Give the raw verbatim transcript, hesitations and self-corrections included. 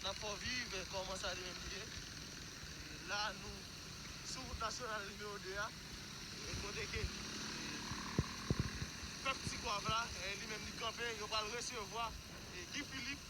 N ap fè w viv kòman sa li menm li ye. E la, nou sou wout nasyonal nimewo de a, e kote ke, e, pèp Ti Kwav la, e, li menm li kanpe, yo pral resevwa, e, Guy Philippe,